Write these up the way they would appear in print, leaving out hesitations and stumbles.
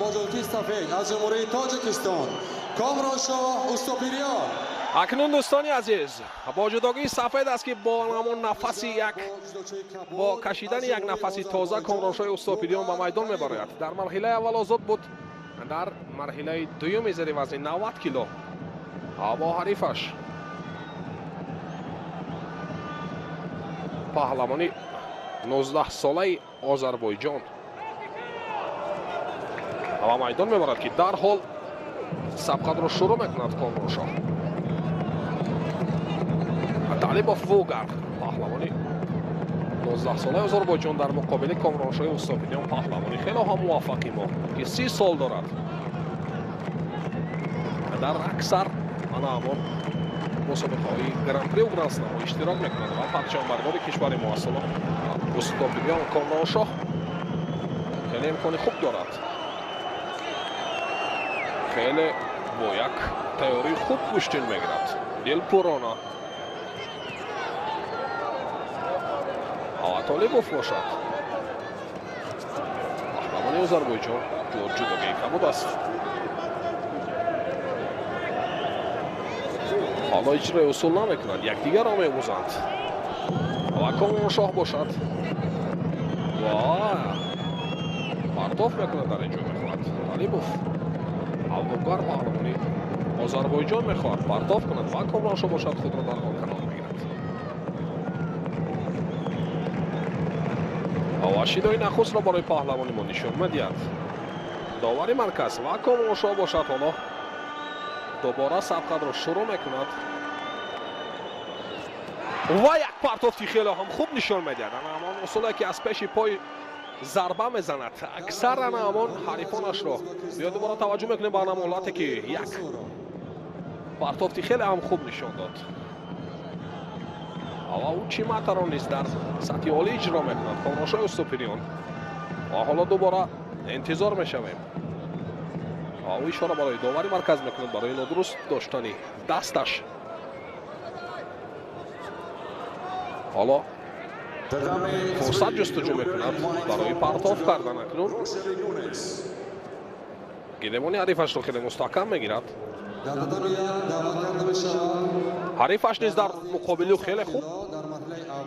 Бо ҷилди сафед аз Ҷумҳурии Тоҷикистон Комроншоҳ Устопириён. Акнун, дӯстони азиз, бо ҷудогии сафед аст, ки бо ҳамон нафаси як, бо кашидани як нафаси тоза Комроншоҳи Устопириён ба майдон мебарояд. Дар марҳилаи аввал озод буд, дар марҳилаи дуюми зери вазни 90 кило бо ҳарифаш паҳлавони 19-солаи Озарбойҷон ба майдон мебарад, ки дарҳол сабқатро шурӯъ мекунад Комроншоҳ. Талибов Вугар, паҳлавони 19-солаи Озарбойҷон, дар муқобили Комроншоҳи Устопириён, паҳлавони хеле ҳам муваффақи мо, ки 30 сол дорад, дар аксар ана ҳамон мусобиқаҳои гран-при гранд-сламҳо иштирок мекунад ва парчамбардори кишвари мо аст. Устопириён Комроншоҳ хеле имкони хуб дорад, хеле бо як тайёрии хуб гӯштин мегирад, дилпурона. Толибов бошад, паҳлавони Озарбойҷон, ҷудогии кабуд аст. Ҳоло иҷрои усул намекунанд, якдигарро меомӯзанд. Ва Комроншоҳ бошад ва партоф мекунад, дар ин ҷо мехоҳад Талибов. Авгугар, паҳлавони Озарбойҷон, мехоҳад партоф кунад ва Комроншоҳ бошад худро дар ҳол канор мегирад. Ва шидои нахустро барои паҳлавони мо нишон медиҳад довари марказ. Ва Комроншоҳ бошад ҳоло дубора сабқатро шурӯъ мекунад ва як партофти хеле ҳам хуб нишон медиҳад. Ана ҳамон усуле, ки аз пеши пой зарба мезанад аксар ана ҳамон ҳарифонашро. Биё дубора таваҷҷӯҳ мекунем ба ҳамон ҳолате, ки як партофти хеле ҳам хуб нишон дод ва ӯ чиматаро низ дар сатҳи олӣ иҷро мекунад Комроншоҳи Устопириён. Ва ҳоло дубора интизор мешавем ва ӯ ишора барои довари марказ мекунад барои нодуруст доштани дасташ. Ҳоло фурсат ҷустуҷӯ мекунад барои партоф кардан. Акнун гиребони ҳарифашро хеле мустаҳкам мегирад. Ҳарифаш низ дар муқобили ӯ хеле хуб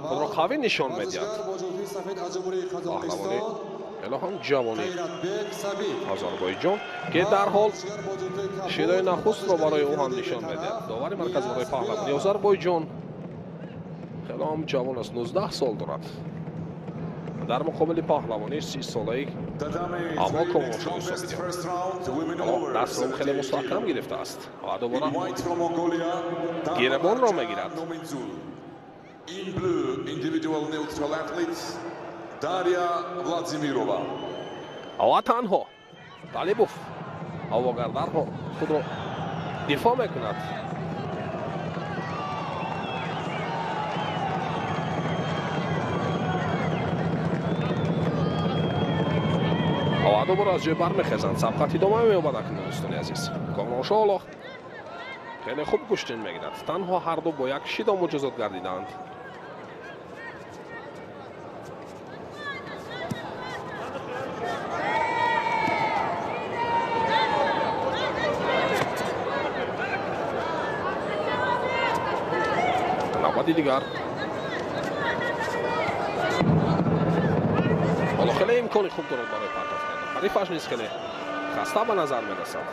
худро қавӣ нишон медиҳад. Паҳлавони хеле ҳам ҷавони Озарбойҷон, ки дарҳол шидои нахустро барои ӯ ҳам нишон медиҳад. Довари марказ барои паҳлавони Озарбойҷон, хеле ҳам ҷавон аст, 19 сол дорад, дар муқобили паҳлавони 30-солаи аммо Комроншоҳ Устопириён. Дастро хеле мустаҳкам гирифтааст ва дубора гиребонро мегирад. In blue, individual neutral athlete Daria Vladimirova. Ва танҳо Талибов авогар дарҳол худро дифоъ мекунад. Ва дубора аз ҷой бармехезанд. Сабқат идома меёбад акнун, дӯстони азиз. Комроншоҳ ҳоло хеле хуб гӯштин мегирад. Танҳо ҳарду бо як шидо муҷозот гардиданд. Навбати дигар ҳоло хеле имкони хуб дорад барои партоф кардан. Ҳарифаш низ хеле хаста ба назар мерасад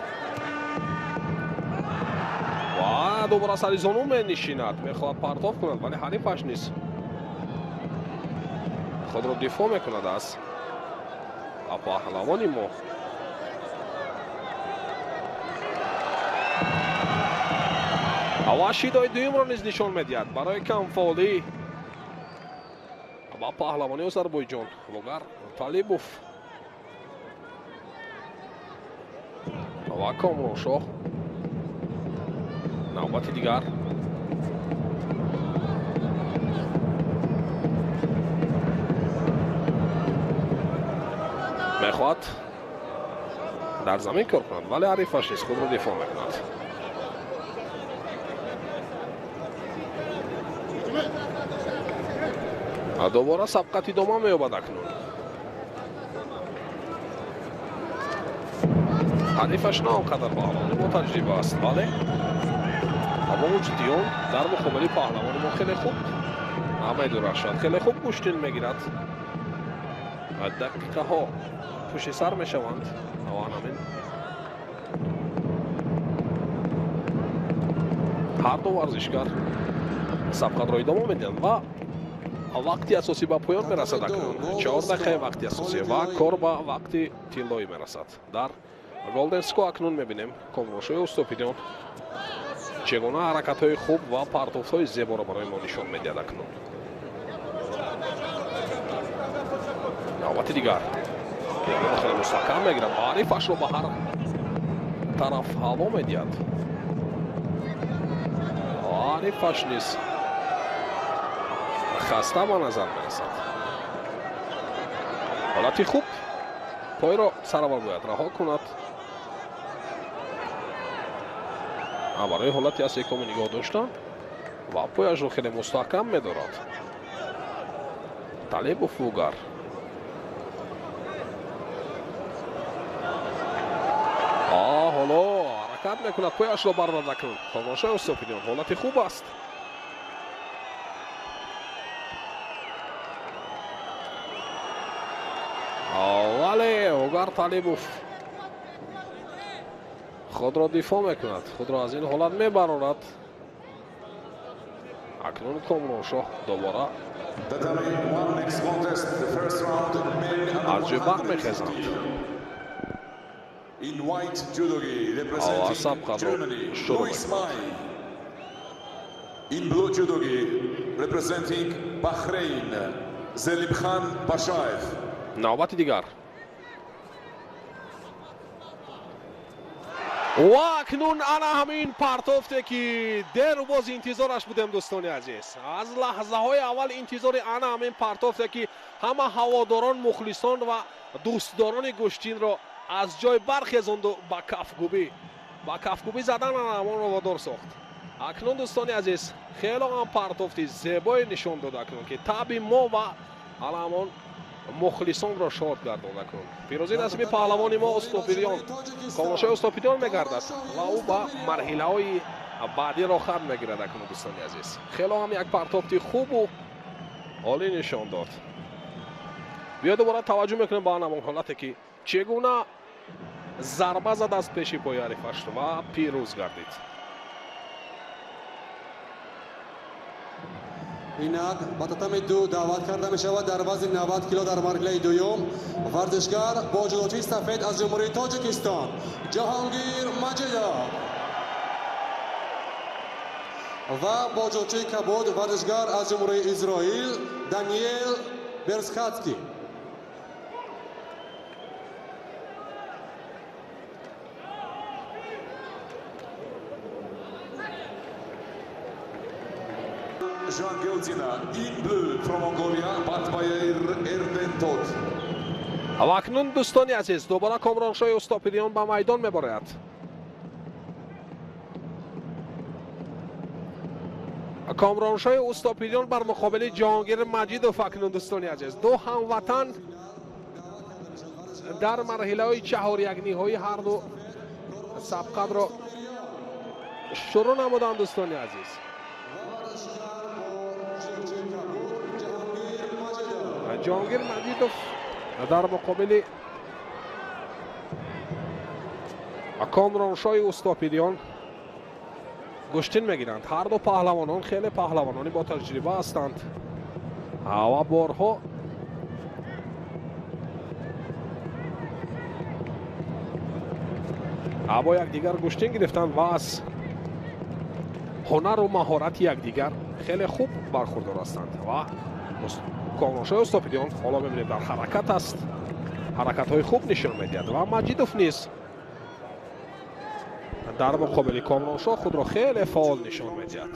ва дубора сари зону менишинад, мехоҳад партоф кунад, вале ҳарифаш низ худро дифоъ мекунад аз паҳлавони мо. Ва шидои дуюмро низ нишон медиҳад барои камфаъолӣ ба паҳлавони Озарбойҷон Вугар Талибов. Ва Комроншоҳ навбати дигар мехоҳад дар замин кор кунад, вале ҳарифаш низ худро дифоъ мекунад. Дубора сабқат идома меёбад акнун. Ҳарифаш на он қадар паҳлавони бо таҷриба аст, вале бо вуҷуди он дар муқобили паҳлавони мо хеле хуб медурахшад, хеле хуб гӯштин мегирад. Дақиқаҳо пушти сар мешаванд ва ҳамин ҳар ду варзишгар сабқатро идома медиҳанд ва вақти асосӣ ба поён мерасад. Акнун 4 дақиқаи вақти асосӣ ва кор ба вақти тиллоӣ мерасад. Дар Golden Score акнун мебинем Комроншоҳи Устопидиён чӣ гуна ҳаракатҳои хуб ва партофтҳои зеборо барои мо нишон медиҳад. Акнун навбати дигар хеле мустаҳкам мегирад ва ҳарифашро ба ҳар тараф ҳаво медиҳад. Ҳарифаш низ хаста ба назар мерасад. Ҳолати хуб, пойро сараввал бояд раҳо кунад. Барои ҳолати аз якуми нигоҳ доштан ва пояшро хеле мустаҳкам медорад. Талибов Вугар. Ҳоло ҳаракат мекунад, пояшро баровард акнун. Комроншоҳи Устопидиён ҳолати хуб аст. Вале Вугар Талибов худро дифоъ мекунад, худро аз ин ҳолат мебарорад. Акнун Комроншоҳ дубора аз ҷой бармехезанд. In white judogi representing Germany, Louis Mai. In blue judogi representing Bahrain, Zelimkhan Bashaev. Навбати дигар. Ва акнун ана ҳамин партофте ки деру боз интизораш будем, дӯстони азиз. Аз лаҳзаҳои аввал интизори ана ҳамин партофте ки ҳама ҳаводорон, мухлисон ва дӯстдорони гӯштинро аз ҷой бархезонду ба кафкӯбӣ задан ана ҳамонро водор сохт. Акнун дӯстони азиз, хело ҳам партофти зебое нишон дод акнун ки таби мо ва ана ҳамон мухлисонро шод гардонд. Акнун пирӯзӣ насиби паҳлавони мо Устопидиён, Комроншоҳи Устопидиён мегардад ва ӯ ба марҳилаҳои баъдӣ рохат мегирад. Акнун дӯстони азиз, хело ҳам як партофти хубу олӣ нишон дод. Биё дубора таваҷҷӯҳ мекунем ба ҳамон ҳолате ки чӣ гуна зарба зад аз пеши пои ҳарифаш ва пирӯз гардид. Инак ба татами ду даъват карда мешавад дар вазни 90 кило дар марҳилаи дуюм варзишгар бо ҷудочии сафед аз Ҷумҳурии Тоҷикистон Ҷаҳонгир Маҷидов ва бо ҷудочии кабуд варзишгар аз Ҷумҳурии Изроил Даниел Берсхатский. Jangeldina in blue from Mongolia, Batbayar Erdentot. Ва акнун дӯстони азиз, дубора Комроншоҳи Устопидиён ба майдон мебарояд. Комроншоҳи Устопидиён бар муқобили Ҷаҳонгир Маҷидов. Акнун дӯстони азиз, ду ҳамватан дар марҳилаҳои чаҳорякниҳоӣ ҳар ду сабқатро шурӯъ намуданд. Дӯстони азиз, Ҷаҳонгир Маҷидов дар муқобили Комроншоҳи Устопидиён гӯштин мегиранд. Ҳар ду паҳлавонон хеле паҳлавонони бо таҷриба ҳастанд ва борҳо бо якдигар гӯштин гирифтанд ва аз ҳунару маҳорати якдигар хеле хуб бархурдор ҳастанд. Ва Комроншоҳи Устопидиён ҳоло мебинем дар ҳаракат аст, ҳаракатҳои хуб нишон медиҳад ва Маҷидов низ дар муқобили Комроншоҳ худро хеле фаъол нишон медиҳад.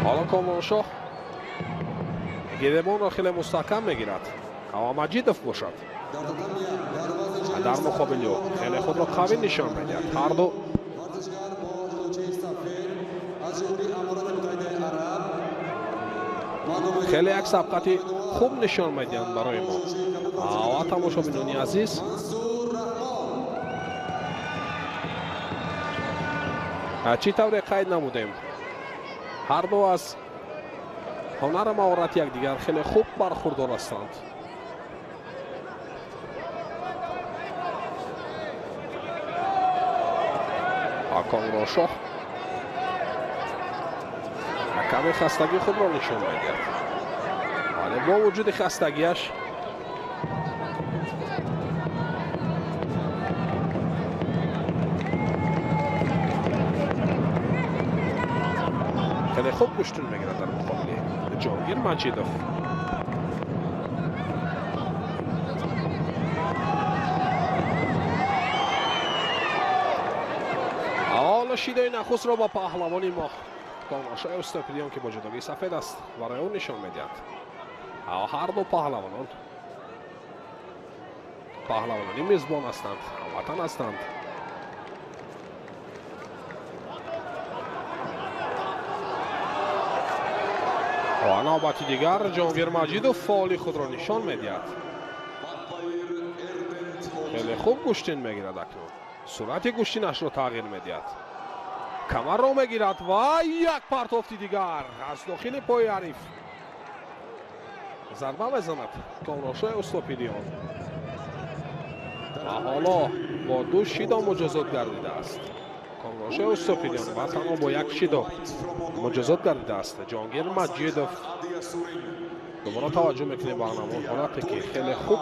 Ҳоло Комроншоҳ гиребонро хеле мустаҳкам мегирад Ва Маҷидов бошад дар муқобили ӯ хеле худро қавӣ нишон медиҳад. Ҳар ду хеле як сабқати хуб нишон медиҳанд барои мо. Ва тамошобинони азиз, чӣ тавре қайд намудем, ҳар ду аз ҳунару маҳорати якдигар хеле хуб бархурдор ҳастанд. Комроншоҳ каме хастагии худро нишон медиҳад, вале бо вуҷуди хастагиаш хеле хуб гӯштун мегирад дар муқобили Ҷоҳонгир Маҷидов. Ҳоло шидои нахустро ба паҳлавони мо Комроншоҳ Устопириён, ки бо ҷудогии сафед аст, барои ӯ нишон медиҳад. Ҳар ду паҳлавонон паҳлавонони мизбон ҳастанд, ҳамватан ҳастанд. Ва навбати дигар Ҷоҳонгир Маҷидов фаъоли худро нишон медиҳад. Хеле хуб гӯштин мегирад акнун. Суръати гӯштинашро тағйир медиҳад. Камарро мегирад ва як партофти дигар аз дохили пои ҳариф зарба мезанад Комроншоҳ Устопириён. Ва ҳоло бо ду шидо муҷозот гардидааст Комроншоҳ Устопириён ва танҳо бо як шидо муҷозот гардидааст Ҷоҳонгир Маҷидов. Дубора таваҷҷӯҳ мекунем ба ҳамон ҳолате ки хеле хуб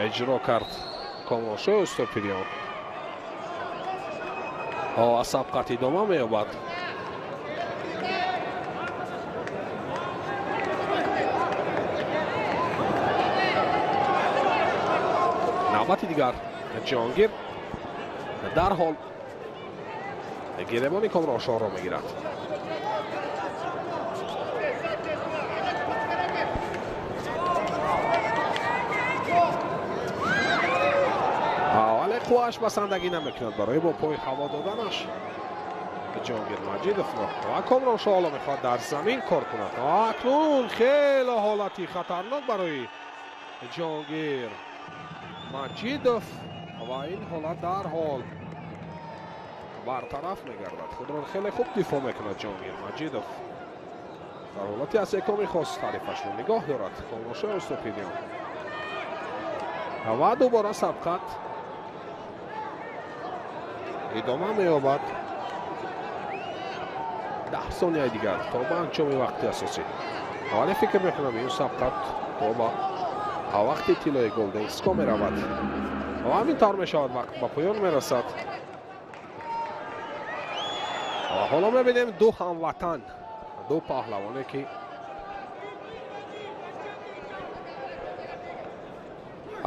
иҷро кард Комроншоҳ Устопириён. Аз сабқат идома меёбад. Навбати дигар Ҷоҳонгир дарҳол гиребони Комроншоҳро мегирад. Вале қуввааш басандагӣ намекунад барои бо пои ҳаво доданаш Ҷоҳонгир Маҷидовро. Ва Комроншоҳ ҳоло мехоҳад дар замин кор кунад. Акнун хеле ҳолати хатарнок барои Ҷоҳонгир Маҷидов ва ин ҳолат дарҳол бартараф мегардад. Худро хеле хуб дифоъ мекунад Ҷоҳонгир Маҷидов. Дар ҳолати асеко мехост ҳарифашро нигоҳ дорад Комроншоҳ Устопириён. Ва дубора сабқат идома меёбад. 10 сонияи дигар то ба анҷоми вақти асосӣ. Вале фикр мекунам ин сабқат то ба вақти тиллои Голден Ско меравад. Ва ҳамин тавр мешавад, вақт ба поён мерасад. Ва ҳоло мебинем ду ҳамватан, ду паҳлавоне ки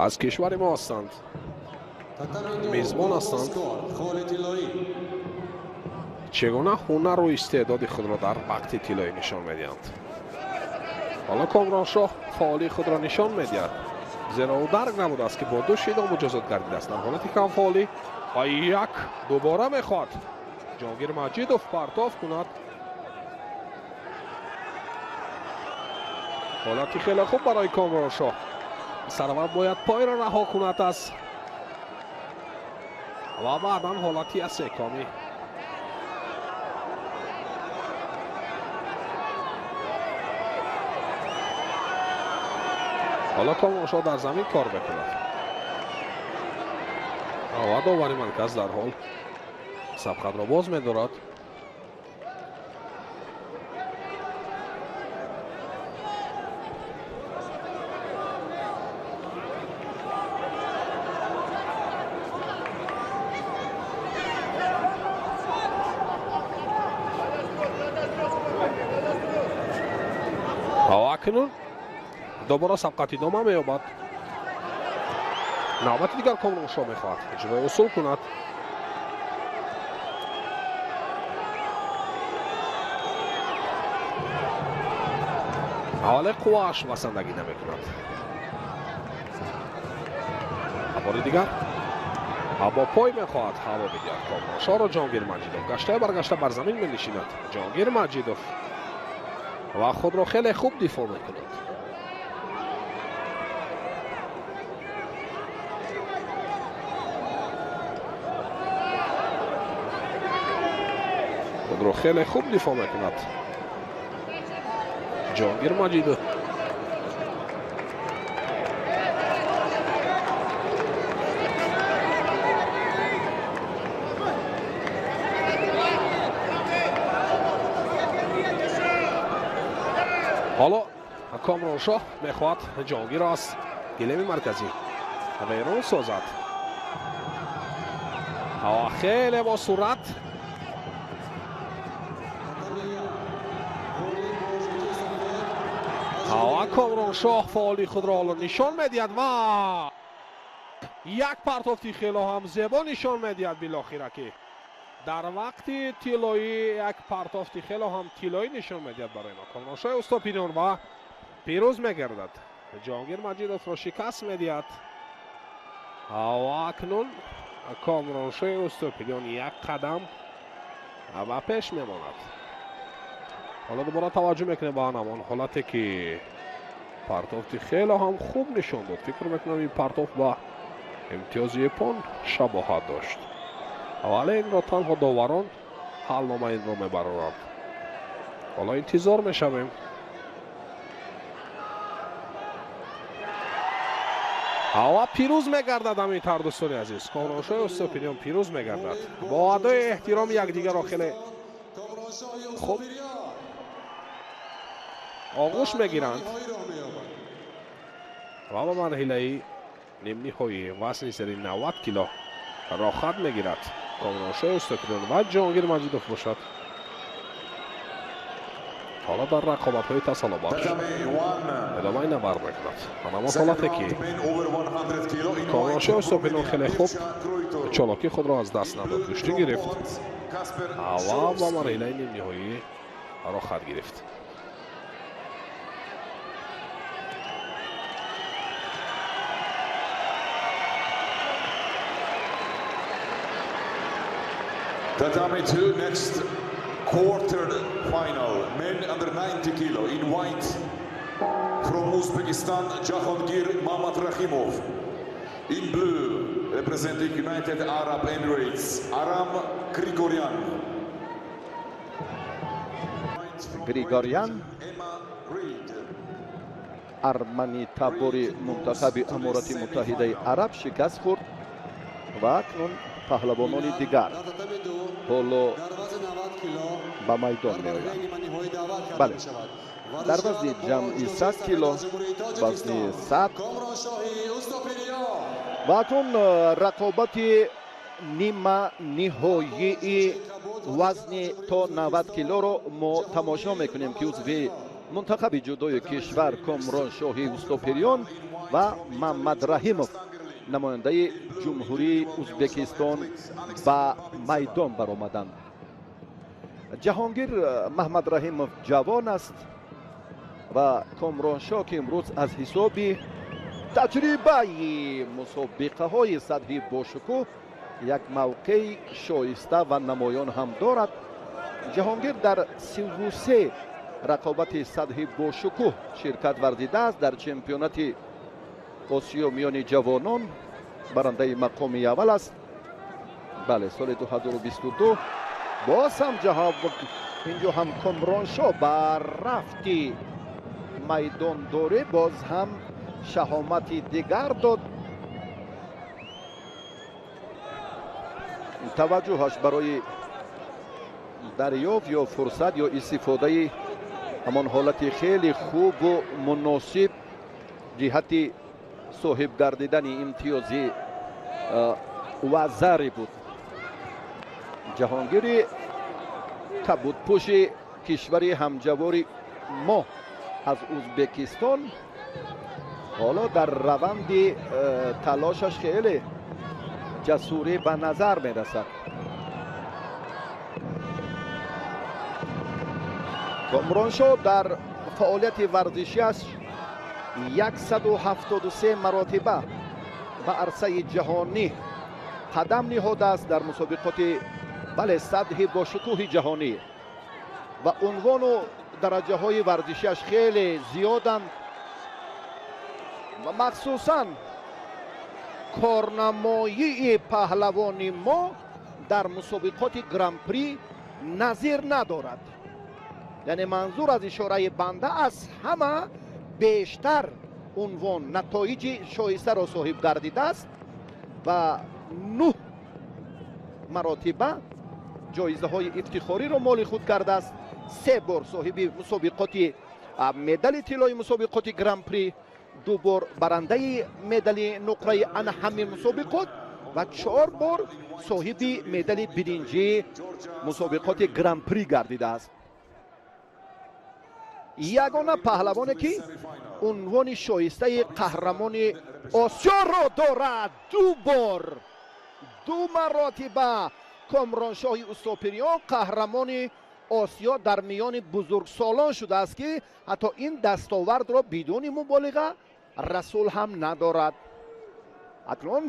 аз кишвари мо ҳастанд, мизбон ҳастанд, чӣ гуна ҳунару истеъдоди худро дар вақти тиллоӣ нишон медиҳанд. Ҳоло Комроншоҳ фаъолии худро нишон медиҳад, зеро ӯ дарк намудааст ки бо ду шидо муҷозот гардидааст. Дар ҳолати камфаъолӣ ва як дубора мехоҳад Ҷоҳонгир Маҷидов партоф кунад. Ҳолати хеле хуб барои Комроншоҳ. Сараввал бояд пойро раҳо кунад аз ва баъдан ҳолати асекомӣ. Ҳоло Комроншоҳ дар замин кор мекунад ва довари марказ дарҳол сабқатро боз медорад. Акнун дубора сабқат идома меёбад. Навбати дигар Комроншоҳ мехоҳад иҷрои усул кунад. Вале қуввааш басандагӣ намекунад. Бори дигар бо пой мехоҳад ҳаво бидиҳад Комроншоҳро Ҷоҳонгир Маҷидов. Гаштаю баргашта бар замин менишинад Ҷоҳонгир Маҷидов ва худро хеле хуб дифоъ мекунад. Худро хеле хуб дифоъ мекунад Ҷоҳонгир Маҷидов. Ҳоло Комроншоҳ мехоҳад Ҷоҳонгирро аз гилеми марказӣ берун созад. Хеле бо суръат Комроншоҳ фаъоли худро ҳоло нишон медиҳад ва як партофти хело ҳам зебо нишон медиҳад. Билохира ки дар вақти тиллоӣ як партофти хело ҳам тиллоӣ нишон медиҳад барои мо Комроншоҳи Устопириён ва пирӯз мегардад. Ҷоҳонгир Маҷидовро шикаст медиҳад ва акнун Комроншоҳи Устопириён як қадам ба пеш мемонад. Ҳоло дубора таваҷҷӯҳ мекунем ба ҳамон ҳолате ки партофти хело ҳам хуб нишон дод. Фикр мекунам ин партофт ба имтиёзи япон шабоҳат дошт, вале инро танҳо доварон ҳалнома инро мебароранд. Ҳоло интизор мешавем. Ва пирӯз мегардад ҳамин тавр, дӯстони азиз. Комроншоҳи Устопириён пирӯз мегардад. Бо адои эҳтироми якдигарро хеле хуб оғӯш мегиранд ва ба марҳилаи нимниҳоӣ вазни зери 90 кило роҳхат мегирад Комроншоҳи Устопириён ва Ҷоҳонгир Маҷидов бошад. Ҳоло дар рақобатҳои тасаллобахш идомаи набард мекунад. Ҳамон ҳолате ки Комроншоҳи Устопириён хеле хуб чолокии худро аз даст надод, гӯштӣ гирифт ва ба марҳилаи нимниҳоӣ роҳхат гирифт. Tatami 2, next quarter final, men under 90 kilo in white from Uzbekistan, Jahongir Mamadurakhimov. In blue, representing United Arab Emirates, Aram Grigoryan. Grigoryan армани табори мунтахаби Аморати Муттаҳидаи Араб шикаст хӯрд ва акнун паҳлавонони дигар ҳоло ба майдон меоянд. Бале, дар вазни ҷамъи 100 кило, вазни 100 ва акнун рақобати нима ниҳоии вазни то 90 килоро мо тамошо мекунем, ки узви мунтахаби ҷудои кишвар Комроншоҳи Устопириён ва Мамадраҳимов, намояндаи ҷумҳурии Узбекистон, ба майдон баромаданд. Ҷаҳонгир Маҳмадраҳимов ҷавон аст ва Комроншоҳ, ки имрӯз аз ҳисоби таҷрибаи мусобиқаҳои сатҳи бошукӯҳ як мавқеи шоиста ва намоён ҳам дорад. Ҷаҳонгир дар 33 рақобати сатҳи бошукӯҳ ширкат варзидааст. Дар чемпионати Осиё миёни ҷавонон барандаи мақоми аввал аст. Бале, соли 2022 боз ҳам инҷо ҳам Комроншоҳ ба рафти майдондорӣ боз ҳам шаҳомати дигар дод. Таваҷҷӯҳаш барои дарёфт ё фурсат ё истифодаи ҳамон ҳолати хеле хубу муносиб ҷиҳати соҳиб гардидани имтиёзи вазаре буд. Ҷаҳонгири кабудпӯши кишвари ҳамҷавори мо аз Узбекистон ҳоло дар раванди талошаш хеле ҷасурӣ ба назар мерасад. Комроншоҳ дар Фаъолияти варзишиаш 173 маротиба ба арсаи ҷаҳонӣ қадам ниҳодааст дар мусобиқоти бале сатҳи бошукӯҳи ҷаҳонӣ ва унвону дараҷаҳои варзишиаш хеле зиёданд ва махсусан корнамоии паҳлавони мо дар мусобиқоти гран-при назир надорад. Яъне манзур аз ишораи банда аз ҳама бештар унвон натоиҷи шоистаро соҳиб гардидааст ва 9 маротиба ҷоизаҳои ифтихориро моли худ кардааст. 3 бор соҳиби мусобиқоти медали тиллои мусобиқоти гран-при, 2 бор барандаи медали нуқраи ана ҳамин мусобиқот ва 4 бор соҳиби медали биринҷии мусобиқоти гран-при гардидааст. Ягона паҳлавоне ки унвони шоистаи қаҳрамони Осиёро дорад 2 бор, 2 маротиба Комроншоҳи Устопириён қаҳрамони Осиё дар миёни бузургсолон шудааст ки ҳатто ин дастовардро бидуни муболиға Расул ҳам надорад. Акнун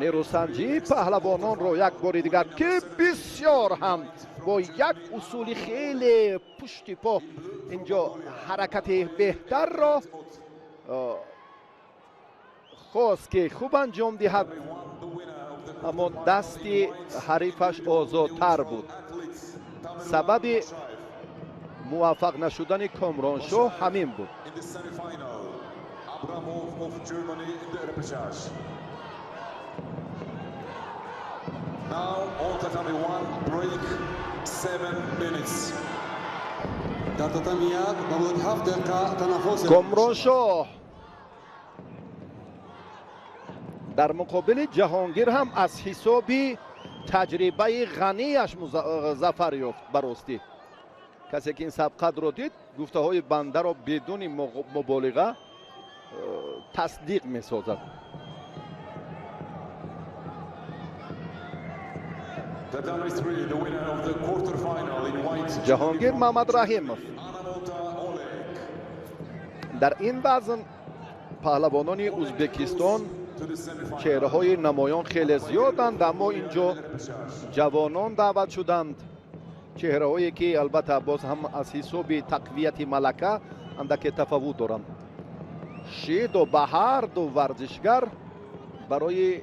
нерӯсанҷии паҳлавононро як бори дигар ки бисёр ҳам бо як усули хеле пушти по инҷо ҳаракати беҳтарро хост ки хуб анҷом диҳад, аммо дасти ҳарифаш озодтар буд. Сабаби муваффақ нашудани Комроншоҳ ҳамин буд. Now on tatami 1, break 7 minutes. Дар татами 1 ба муддати 7 дақиқа танаффус. Комроншоҳ дар муқобили Ҷаҳонгир ҳам аз ҳисоби таҷрибаи ғанияш зафар ёфт. Ба ростӣ касе ки ин сабқатро дид, гуфтаҳои бандаро бидуни муболиға тасдиқ месозад. Ҷаҳонгир Мамадраҳимов дар ин вазн паҳлавонони Ӯзбекистон чеҳраҳои намоён хеле зиёданд, аммо инҷо ҷавонон даъват шуданд, чеҳраҳое ки албатта боз ҳам аз ҳисоби тақвияти малака андаке тафовут доранд. Шидо ба ҳар ду варзишгар барои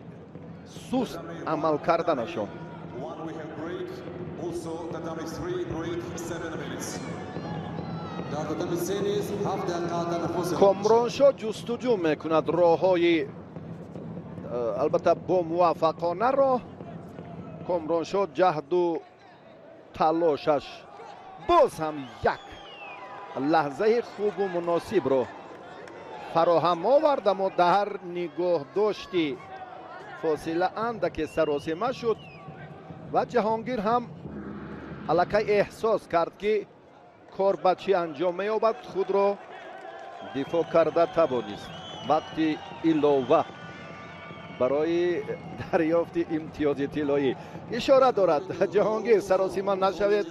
суст амал карданашон. Комроншоҳ ҷустуҷӯ мекунад роҳҳои албатта бо муваффақона роҳ. Комроншоҳ ҷаҳду талошаш боз ҳам як лаҳзаи хубу муносибро фароҳам овард, аммо дар нигоҳдошти фосила андаке саросема шуд ва Ҷаҳонгир ҳам аллакай эҳсос кард ки кор ба чӣ анҷом меёбад, худро дифоъ карда тавонист. Вақти илова барои дарёфти имтиёзи тиллоӣ ишора дорад. Ҷаҳонгир, саросима нашавед.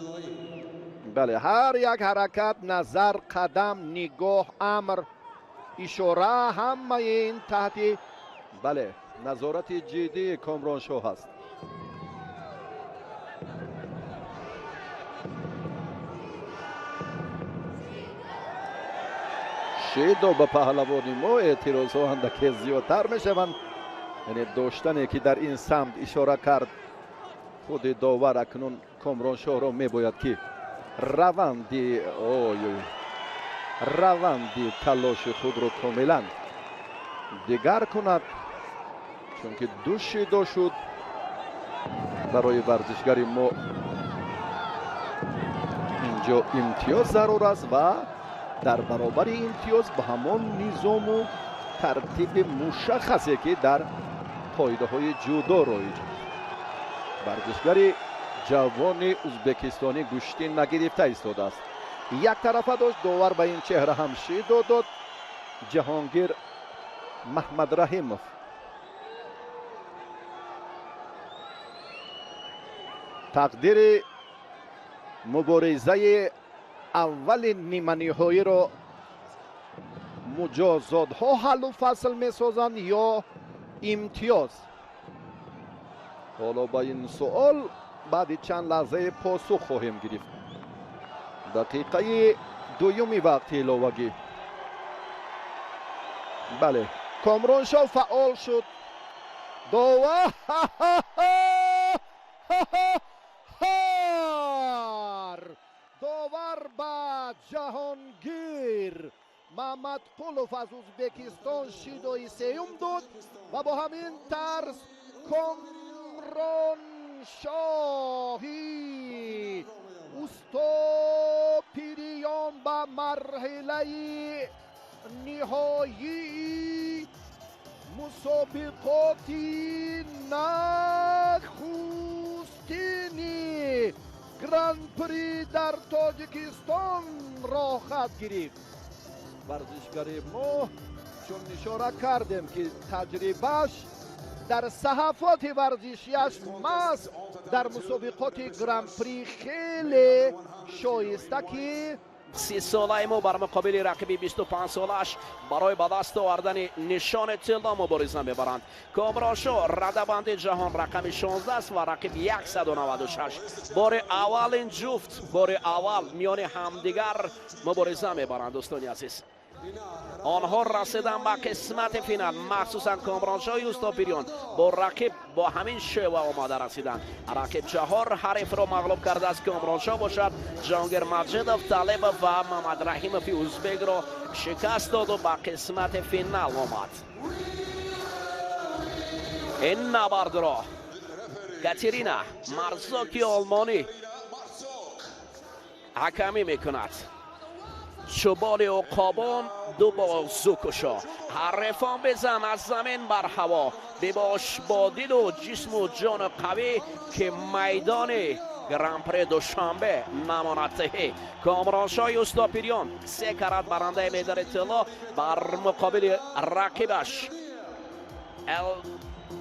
Бале, ҳар як ҳаракат, назар, қадам, нигоҳ, амр, ишора, ҳамаи ин таҳти бале назорати ҷиддии Комроншоҳ аст. Шидо ба паҳлавони мо эътирозҳо андаке зиёдтар мешаванд. Яъне доштане ки дар ин самт ишора кард худи довар, акнун Комроншоҳро мебояд ки раванди талоши худро комилан дигар кунад, чунки ду шидо шуд барои варзишгари мо. Инҷо имтиёз зарур аст ва дар баробари имтиёз ба ҳамон низому тартиби мушаххасе ки дар қоидаҳои ҷудо роиҷ аст. Варзишгари ҷавони ӯзбекистонӣ гӯштӣ нагирифта истодааст. Як тарафа дошт, довар ба ин чеҳра ҳам шидо дод. Ҷаҳонгир Маҳмадраҳимов тақдири муборизаи Аввали ниманиҳоиро муҷозотҳо ҳаллу фасл месозанд ё имтиёз? Ҳоло ба ин суол баъди чанд лаҳзаи посух хоҳем гирифт. Дақиқаи дуюми вақти иловагӣ. Бале, Комроншоҳ фаъол шуд. Довар довар ба Ҷаҳонгир Мамадқулов аз Ӯзбекистон шидои сеюм дод ва бо ҳамин тарз Комроншоҳи Устопириён ба марҳилаи ниҳоии мусобиқоти нахустини Гран-при дар Тоҷикистон роҳхат гирифт. Варзишгари мо, чун ишора кардем, ки таҷрибааш дар саҳафоти варзишиаш маҳз дар мусобиқоти Гран-при хеле шоиста ки 30 солаи мо бар муқобили рақиби 25 солааш барои ба даст овардани нишони тилло мубориза мебаранд. Комроншоҳ радабанди ҷаҳон рақами 16 аст ва рақиб 196. Бори аввал ин ҷуфт бори аввал миёни ҳамдигар мубориза мебаранд. Дӯстони азиз, онҳо расидан ба қисмати финал, махсусан Комроншоҳи Устопириён бо рақиб бо ҳамин шева омода расиданд. Рақиб чаҳор ҳарифро мағлуб кардааст. Комроншоҳ бошад, Ҷаҳонгир Маҷидов, Талебов ва Мамадрахимови узбекро шикаст доду ба қисмати финал омад. Ин набардро Катерина Марзоки олмонӣ ҳакамӣ мекунад. Чӯболи уқобон ду бозу кушо, ҳарифон безан аз замин бар ҳаво. Бибош бо дилу ҷисму ҷону қавӣ, ки майдони Гран-при Душанбе намонад тиҳӣ. Комроншоҳи Устопириён, се карат барандаи медали тилло, бар муқобили рақибаш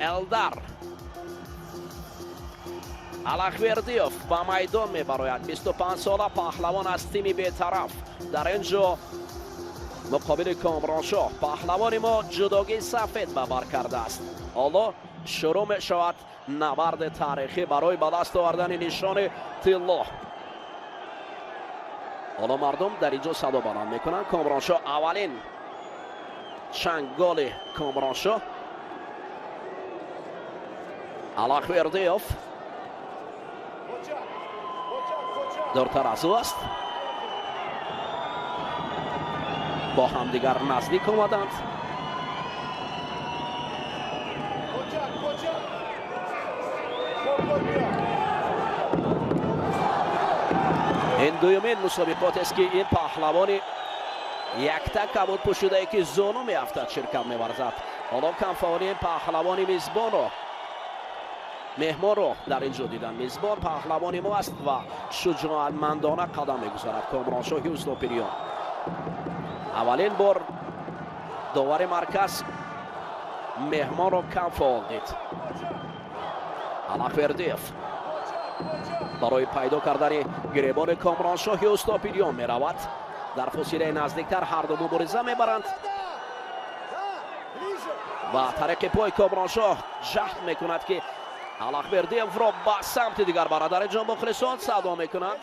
Элдар Алахвердиев ба майдон мебарояд. 25 сола паҳлавон аз тими бетараф дар ин ҷо муқобили Комроншоҳ. Паҳлавони мо ҷудогии сафед ба бар кардааст. Ҳоло шурӯъ мешавад набарди таърихӣ барои ба даст овардани нишони тилло. Ҳоло мардум дар ин ҷо садо баланд мекунанд. Комроншоҳ, аввалин чанголи Комроншоҳ. Алахвердиев дуртар аз ӯ аст. Бо ҳамдигар наздик омаданд. Ин дуюмин мусобиқотест, ки ин паҳлавони якта кабуд пӯшидае, ки зону меафтад, ширкат меварзад. Ҳоло камфаъолии ин паҳлавони мизбонро, меҳмонро дар ин ҷо диданд. Мизбон паҳлавони мо аст ва шуҷоатмандона қадам мегузорад Комроншоҳи Устопириён. Аввалин бор довари марказ меҳмонро кам фаъол дид. Алахвердиев барои пайдо кардани гиребони Комроншоҳи Устопириён меравад. Дар фосилаи наздиктар ҳарду мубориза мебаранд ва тариқи пой Комроншоҳ ҷаҳд мекунад, ки Алахвердиевро ба самти дигар барад. Дар ин ҷо мухлисон садо мекунанд.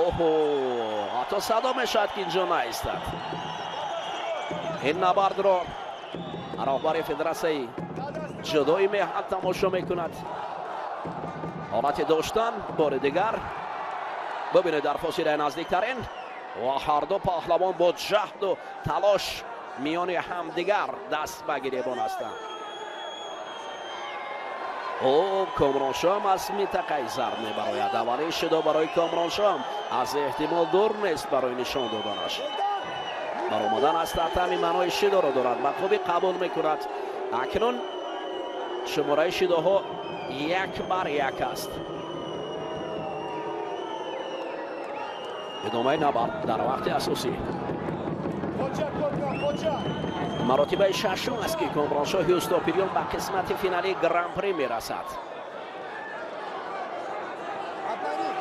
Оҳо, ҳатто садо мешавад, ки инҷо наистад. Ин набардро роҳбари федератсияи ҷудои меҳнат тамошо мекунад. Ҳолати доштан бори дигар бибинед, дар фосилаи наздиктарин ва ҳарду паҳлавон бо ҷаҳду талош миёни ҳамдигар даст ба гиребон ҳастанд. О, Комроншоҳам аз минтақаи зарб мебарояд. Аввалин шидо барои Комроншоҳам аз эҳтимол дур нест. Барои нишон доданаш баромадан аз татами маънои шидоро дорад, ба хубӣ қабул мекунад. Акнун шумораи шидоҳо 1 бар 1 аст. Идомаи набард дар вақти асосӣ. Маротибаи шашум аст, ки Комроншоҳи Устопириён ба қисмати финалии Гран-при мерасад.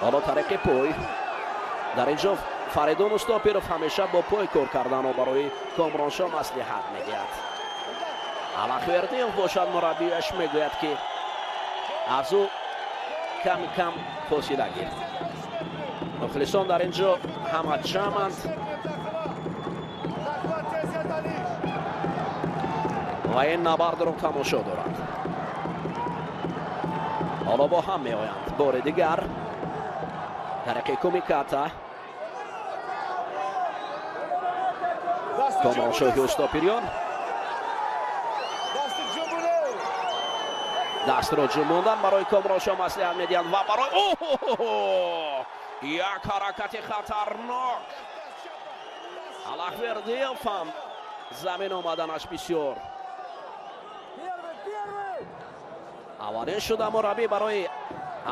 Ҳоло тариқи пой Дар ин ҷо Фаридун Устопиров ҳамеша бо пой кор карданро барои Комроншоҳ маслиҳат медиҳад. Аллахвердиев бошад, мураббияш мегӯяд, ки аз ӯ ками кам фосила гир. Мухлисон дар ин ҷо ҳама ҷамъанд ва ин набардро тамошо доранд. Ҳоло бо ҳам меоянд бори дигар тариқи кумиката. Комроншоҳи Устопирён дастро ҷунбондан барои Комроншоҳ маслиҳат медиҳанд ва барои як ҳаракати хатарнок. Аллахвердиев ҳам замин омаданаш бисёр аввалин шуда. Мураббӣ барои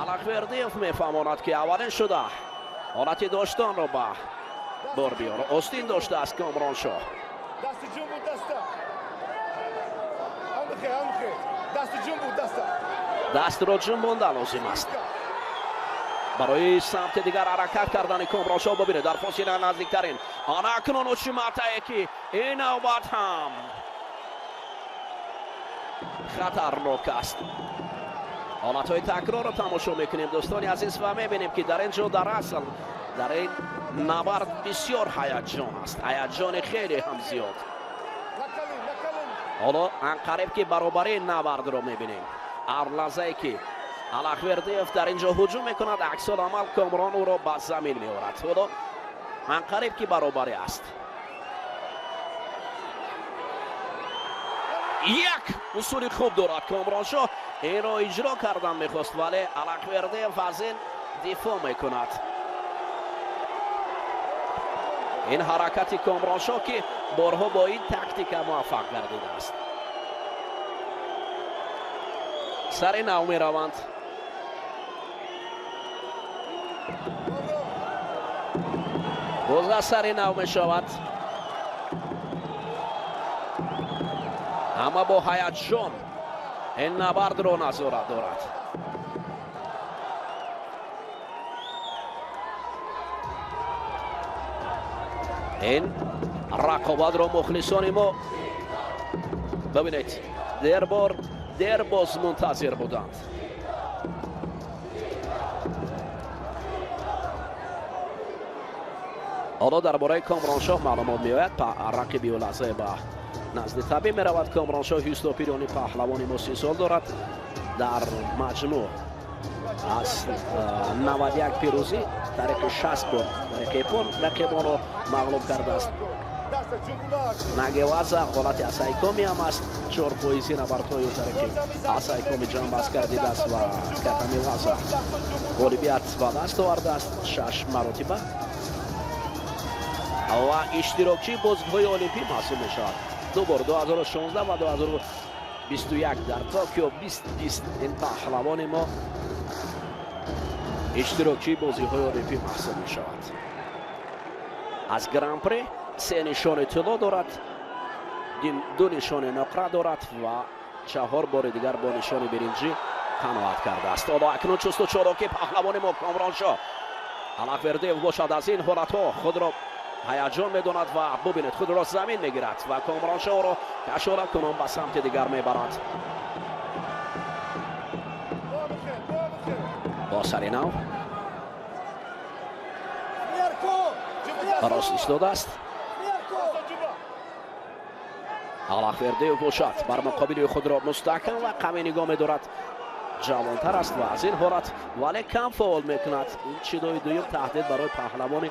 Аллахвердиев мефаҳмонад, ки аввалин шуда ҳолати доштанро ба бор биёр. Остин доштааст Комроншоҳ. Дастро ҷунбонда лозим аст барои самти дигар ҳаракат кардани Комроншоҳ. Бибинед, дар фосила наздиктарин ана акнун учиматае, ки ин навбат ҳам хатарнок аст. Ҳолатҳои такрорро тамошо мекунем, дӯстони азиз, ва мебинем, ки дар ин ҷо дар асл дар ин набард бисёр ҳаяҷон аст, ҳаяҷони хеле ҳам зиёд. Ҳоло анқариб ки баробарии набардро мебинем. Ҳар лаҳзае ки Аллахвердиев дар ин ҷо ҳуҷум мекунад, аксуламал Комрон ӯро ба замин меорад. Ҳоло анқариб ки баробарӣ аст. Як усули хуб дорад Комроншоҳ, инро иҷро кардан мехост, вале Аллахвердиев аз ин дифоъ мекунад. Ин ҳаракати Комроншоҳ, ки борҳо бо ин тактика муваффақ гардидааст. Сари нав мераванд. Боз аз сари нав мешавад. Ҳама бо ҳаяҷон ин набардро назора дорад. Ин рақобатро мухлисони мо бибинед, дербор дер боз мунтазир буданд. Ҳоло дар бораи Комроншоҳ маълумот меояд. Рақиби ӯ лаҳзае ба назди табиб меравад. Комроншоҳ Устопирёни паҳлавони мо 30 сол дорад. Дар маҷмӯъ аз 91 пирӯзӣ тариқи 60 бор рақибон рақибонро мағлуб кардааст. Нагеваза ҳолати асайкоми ҳам аст. 4 фоизи набардҳои тариқи асайкоми ҷамъбаст гардидааст ва катамиваза ғолибият ба даст овардааст 6 маротиба ва иштирокчии бозиҳои олимпӣ маҳсуб мешавад. Ду бор 2016 ва 2021 дар Токио 2020 ин паҳлавони мо иштирокчии бозиҳои олимпӣ маҳсуб мешавад. Аз гран-при 3 нишони тилло дорад, 2 нишони нуқра дорад ва 4 бори дигар бо нишони биринҷӣ қаноат кардааст. Ҳоло акнун чусту чороки паҳлавони мо Комроншоҳ. Аллахвердиев бошад аз ин ҳолатҳо худро ҳаяҷон медонад ва бубинед, худро замин мегирад ва Комроншоҳро кашола кунон ба самти дигар мебарад. Бо сари нав рост истодааст. Аллахвердиев бошад бар муқобили худро мустаҳкам ва қавӣ нигоҳ медорад. Ҷавонтар аст ва аз ин ҳолат вале кам фаъол мекунад. Ин чидои дуюм таҳдид барои паҳлавони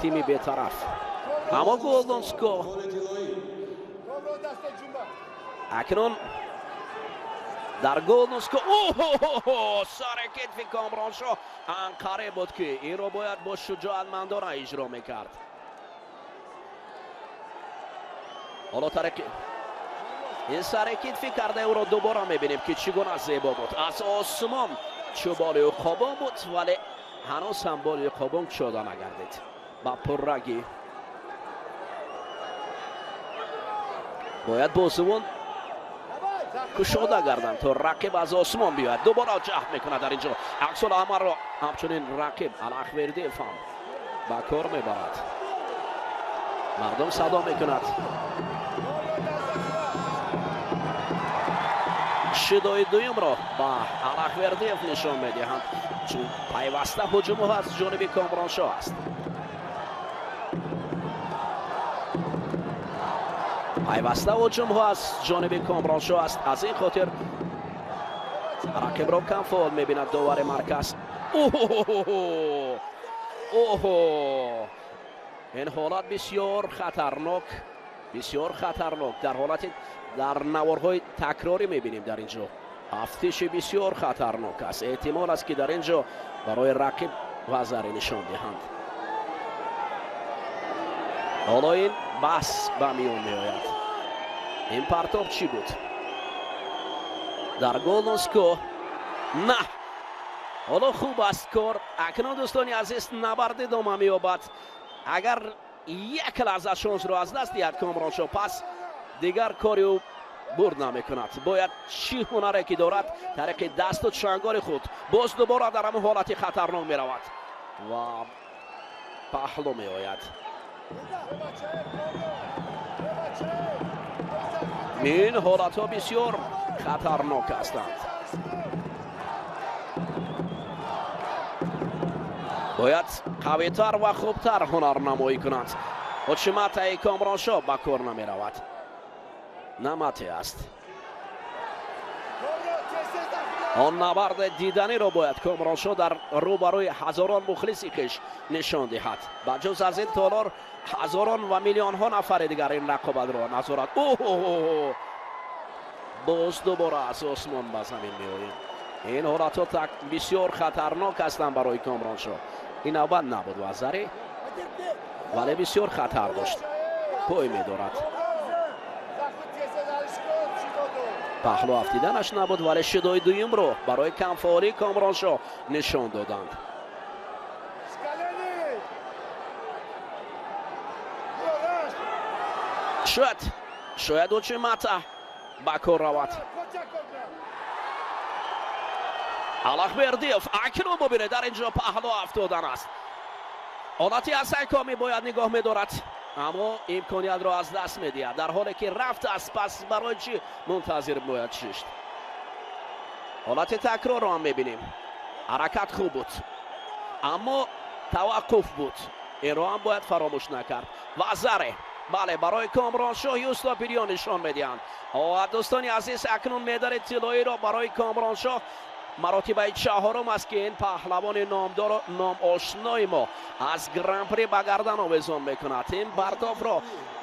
тими бетараф. Аммо Голдонско акнун дар Голдонско сари китфи Комроншоҳ анқаре буд, ки инро бояд бо шуҷоатмандона иҷро мекард. Ҳоло тариқи ин сари китфи кардаи ӯро дубора мебинем, ки чӣ гуна зебо буд. Аз осмон чӯ боли уқобон буд, вале ҳанӯз ҳам боли уқобон кушода нагардид ба пуррагӣ. Бояд бозувон кушода гарданд, то рақиб аз осмон биёяд. Дубора ҷаҳд мекунад дар ин ҷо. Аксуламалро ҳамчунин рақиб Аллахвердиев ҳам ба кор мебарад. Мардум садо мекунад. Шидои дуюмро ба Аллахвердиев нишон медиҳанд, чун пайваста ҳуҷумҳо аз ҷониби Комроншоҳ аст. Пайваста ҳуҷумҳо аз ҷониби Комроншоҳ аст. Аз ин хотир рақибро кам фаъол мебинад довари марказ. Оҳо! Ин ҳолат бисёр хатарнок, бисёр хатарнок. Дар ҳолати дар наворҳои такрорӣ мебинем дар ин ҷо ҳафтиши бисёр хатарнок аст. Эҳтимол аст, ки дар ин ҷо барои рақиб вазаре нишон диҳанд. Ҳоло ин баҳс ба миён меояд. Ин партоб чӣ буд? Дар Голденско на. Ҳоло хуб аст кор. Акнун, дӯстони азиз, набард идома меёбад. Агар як лаҳза шонсро аз даст диҳад Комроншоҳ, пас дигар кори ӯ бурд намекунад. Бояд чӣ ҳунаре ки дорад, тариқи дасту чанголи худ боз дубора дар ҳамон ҳолати хатарнок меравад ва паҳлӯ меояд. Ин ҳолатҳо бисёр хатарнок ҳастанд. Бояд қавитар ва хубтар ҳунарнамоӣ кунанд. Ҳучуматаи Комроншоҳ ба кор намеравад. Намате аст. Он набарди диданиро бояд Комроншоҳ дар рӯбарӯи ҳазорон мухлиси хеш нишон диҳад. Ба ҷуз аз ин толор ҳазорон ва миллионҳо нафари дигар ин рақобатро назорат. Оҳ! Боз дубора аз осмон ба замин меоем. Ин ҳолатҳо бисёр хатарнок ҳастанд барои Комроншоҳ. Ин навбат набуд вазаре, вале бисёр хатар дошт. Пой медорад. Паҳлӯ афтиданаш набуд, вале шидои дуюмро барои камфаъолии Комроншоҳ нишон доданд. Шояд учимата ба кор равад. Аллахвердиев акнун бубинед, дар ин ҷо паҳлӯ афтодан аст. Ҳолати Ҳасанкоми бояд нигоҳ медорад, аммо имкониятро аз даст медиҳад. Дар ҳоле ки рафт аст, пас барои чӣ мунтазир бояд шишт? Ҳолати такрорро ҳам мебинем. Ҳаракат хуб буд, аммо таваққуф буд. Инро ҳам бояд фаромӯш накард. Вазаре, бале, барои Комроншоҳ Юстопириён нишон медиҳанд. Дӯстони азиз, акнун медали тиллоиро барои Комроншоҳ маротибаи чаҳорум аст, ки ин паҳлавони номдору номошнои мо аз гран-при ба гардан овезон мекунад. Ин партовро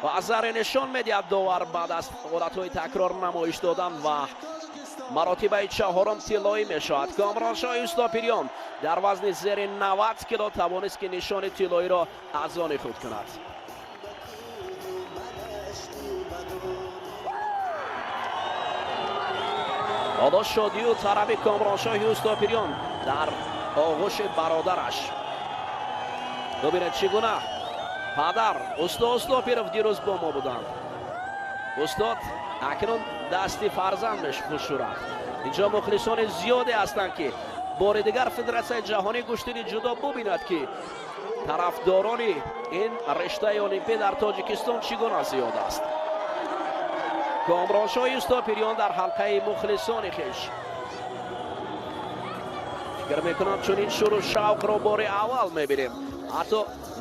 вазаре нишон медиҳад довар баъд аз ҳолатҳои такрор намоиш додан ва маротибаи чаҳорум тиллоӣ мешавад. Комроншоҳ Юстопириён дар вазни зери 90 кило тавонист, ки нишони тиллоиро аз они худ кунад. Ҳоло шодию тараби Комроншоҳ Юстопириён дар оғӯши бародараш. Бубинед, чӣ гуна падар устод Устопиров дирӯз бо мо буданд. Устод акнун дасти фарзанд мефушурад. Инҷо мухлисони зиёде ҳастанд, ки бори дигар Федератсияи ҷаҳонии гӯштини ҷудо бубинад, ки тарафдорони ин риштаи олимпӣ дар Тоҷикистон чӣ гуна зиёд аст. Комроншоҳ Юстопириён дар ҳалқаи мухлисони хеш. Фикр мекунам, чунин шуру шавқро бори аввал мебинем. Ҳатто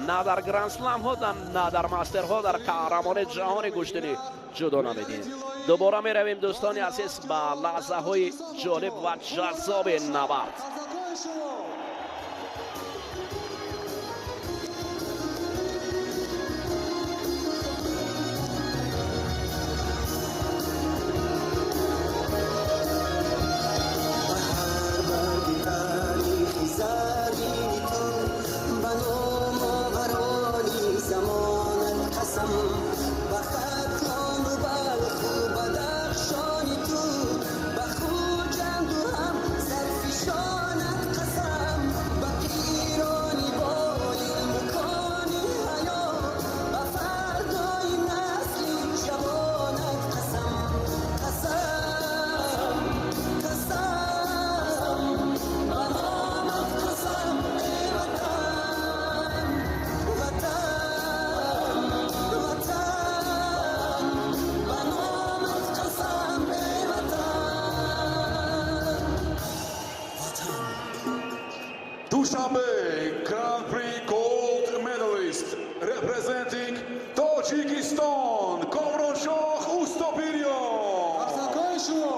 на дар грандсламҳо, на дар мастерҳо, дар қаҳрамони ҷаҳони гӯштини ҷудо намедиҳем. Дубора меравем, дӯстони азиз, ба лаҳзаҳои ҷолиб ва ҷаззоби набард. قسم. Tajikistan, Komronshokh Ustopiryon. Қарсакҳои шумо.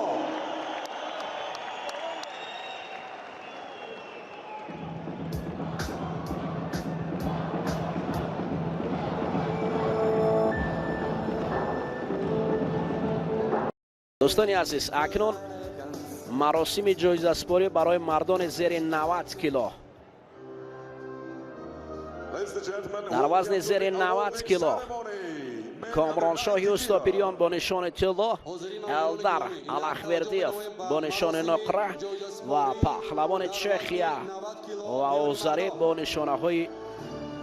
Дӯстони азиз, акнун маросими ҷоизаспорӣ барои мардони зери 90 кило. Дар вазни зери 90 кило Комроншоҳи Устопирён бо нишони тилло, Элдар Алахвердиев бо нишони нуқра ва паҳлавони Чехия ва Озарӣ бо нишонаҳои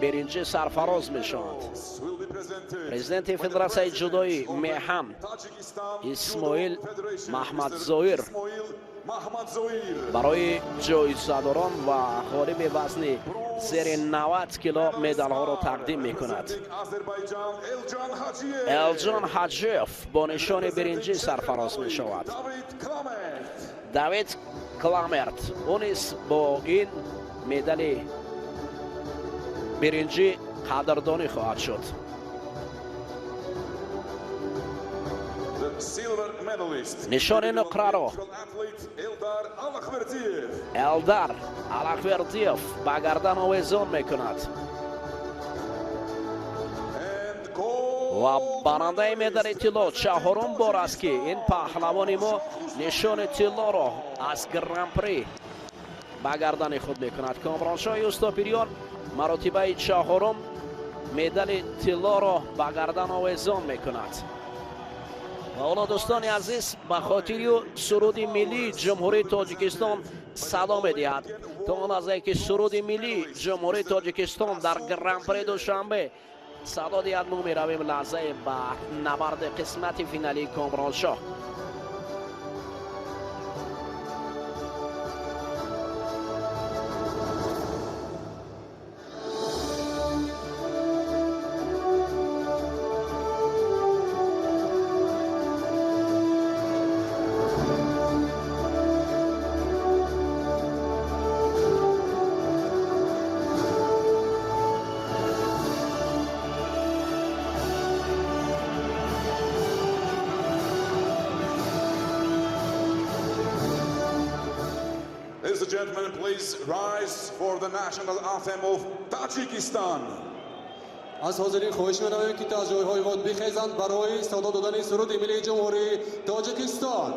биринҷӣ сарфароз мешаванд. Президенти Федератсияи ҷудои меҳан Исмоил Маҳмадзоир барои ҷоизадорон ва ғолиби вазни зери 90 кило медалҳоро тақдим мекунад. Элҷон Ҳаҷиев бо нишони биринҷӣ сарфароз мешавад. Давид Кламерт ӯ низ бо ин медали биринҷӣ қадрдонӣ хоҳад шуд. Нишони нуқраро Элдар Алахвердиев ба гардан овезон мекунад ва барандаи медали тилло чаҳорум бор аст, ки ин паҳлавони мо нишони тиллоро аз Гран-при ба гардани худ мекунад. Комроншоҳи Устопирён маротибаи чаҳорум медали тиллоро ба гардан овезон мекунад. Ва ҳоло, дӯстони азиз, ба хотири суруди миллии Ҷумҳурии Тоҷикистон садо медиҳад. То он лаҳзае ки суруди миллии Ҷумҳурии Тоҷикистон дар Гран-при Душанбе садо диҳад, мо меравем лаҳзае ба набарди қисмати финалии Комроншоҳ. Ladies and gentlemen, please rise for the national anthem of Tajikistan. Аз ҳозирин хоҳиш менамоем, ки аз ҷойҳои худ бихезанд барои садо додани суруди миллии Ҷумҳурии Тоҷикистон.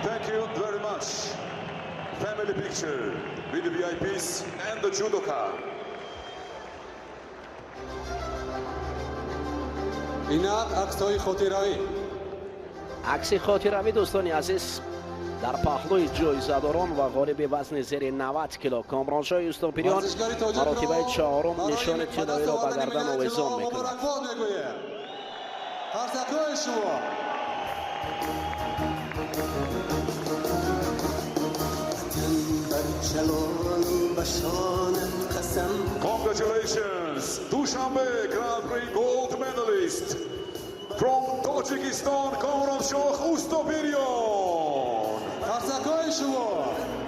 Thank you very much. Family picture with the VIPs and the judoka. Инак аксҳои хотиравӣ. Акси хотиравӣ, дӯстони азиз, дар паҳлӯи ҷоизадорон ва ғолиби вазни зери 90 кило Комроншоҳи Устопирён Варзишгари тоҷикро маротибаи чаҳорум барои нишони ба даст тиллоиро ба овардани гардан медали овезон тилло мекунад. Муборакбод мегӯем. Қарсакҳои шумо. بر جلال و شانت قسم. Congratulations, Dushanbe Grand Prix gold medalist from Tajikistan, Komronshokh Ustopiryon. Қарсакҳои шумо.